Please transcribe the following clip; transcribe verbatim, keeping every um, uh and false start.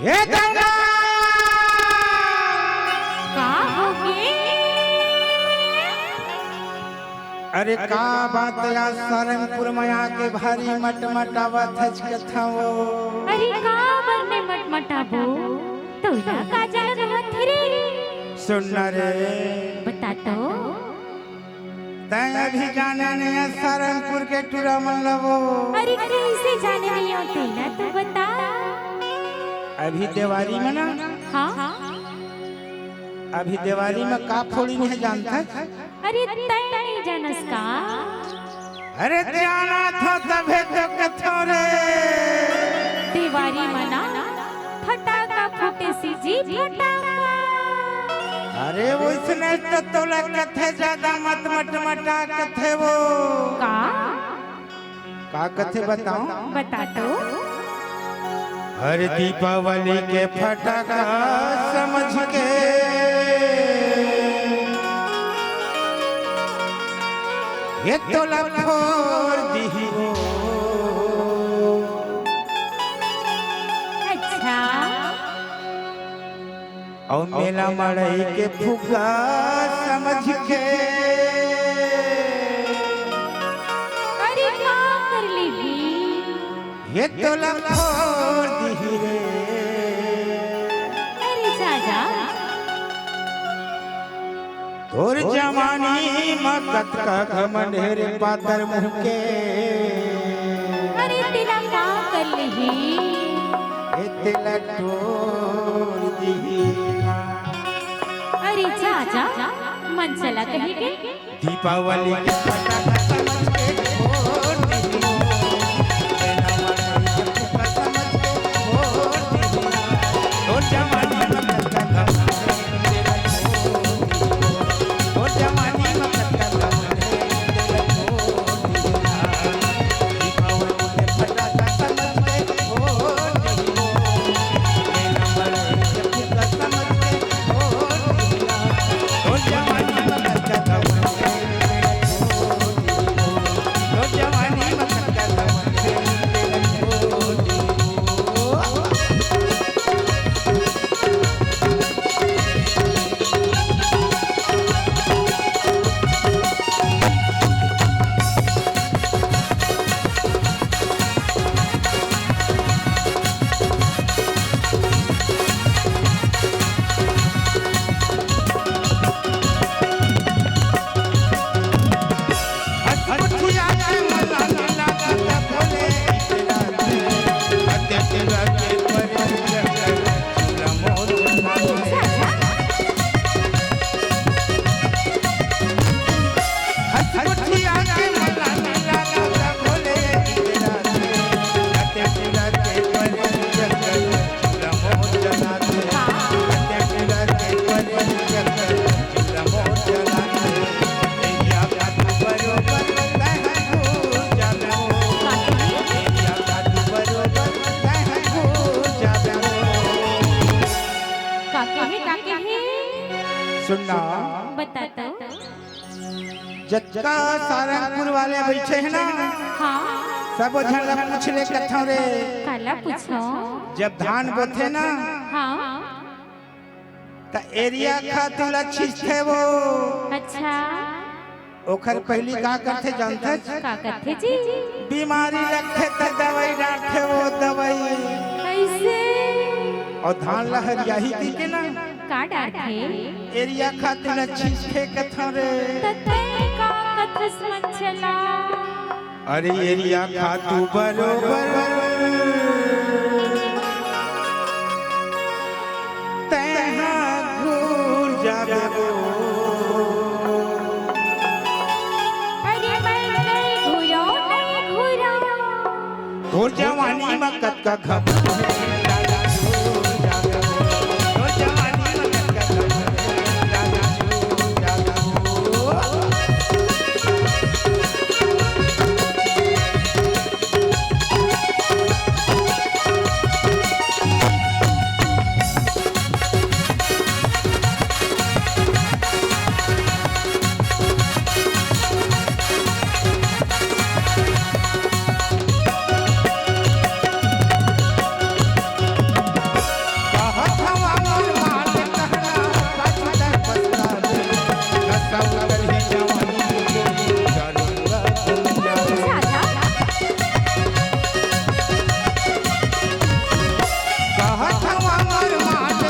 हे दौला! का होगे? अरे का बात यार, सारंगपुर में आके भारी मटमटावत हच कथव। अरे का बर में मटमटाबो? तोला का जाना रहत हे रे? सुन ना रे। बता तो। तैं अभी जाने नहीं है सारंगपुर के टूरा मन ला वो। अरे कैसे जाने नहीं हो तेला तो बता। अभी देवारी में ना। हाँ। अभी देवारी में का फोड़ी नहीं जानता। अरे तैं नहीं जानस का? अरे जाना था तभे तो कथो रे। देवारी में ना फटाका फूटे सी जी फटाका। अरे वैसने तो तोला कथे ज्यादा मत मटमटा कथे वो। का? का कथे बताओ? बता तो। हर दीपावली के फटाका समझ के ये तोला फोड़ दिही वो। अच्छा। अउ मेला मड़ई के फुग्गा समझ के अरे का कर लेही? ये तोला फोड़ दिही रे। अरे जा जा। तोर जवानी म कतका घमंड हे रे पातर मुंह के। अरे तेला का कर लेही? ए तेला टोर दिही। अरे जा जा, मन चला कहीं के। दीपावली के फटाका समझ के फोड़ दिही। का कहे, का कहे? सुनना। बता तो। जतका सारंगपुर वाले बैठे हे ना, हाँ। सबो झन ला पूछ ले कथव रे। काला पूछो? जब धान बोथे ना, हाँ। त यूरिया खातू ला छींचथे वो। अच्छा। ओखर पहिली का करथे जानथस? का करथे जी? बीमारी लगथे त दवाई डारथे वो दवाई। कैसे? अउ धान ला हरियाही कहिके ना, का डारथे? यूरिया खातू ला छींचथे कथव रे। त तैं का कथस मन चला? अरे यूरिया खातू बरोबर तैं हा घूर जाबे वो। अरे मैं नहीं घूरो, नहीं घूरो। तोर जवानी म कतका घमंड हे। हमर माल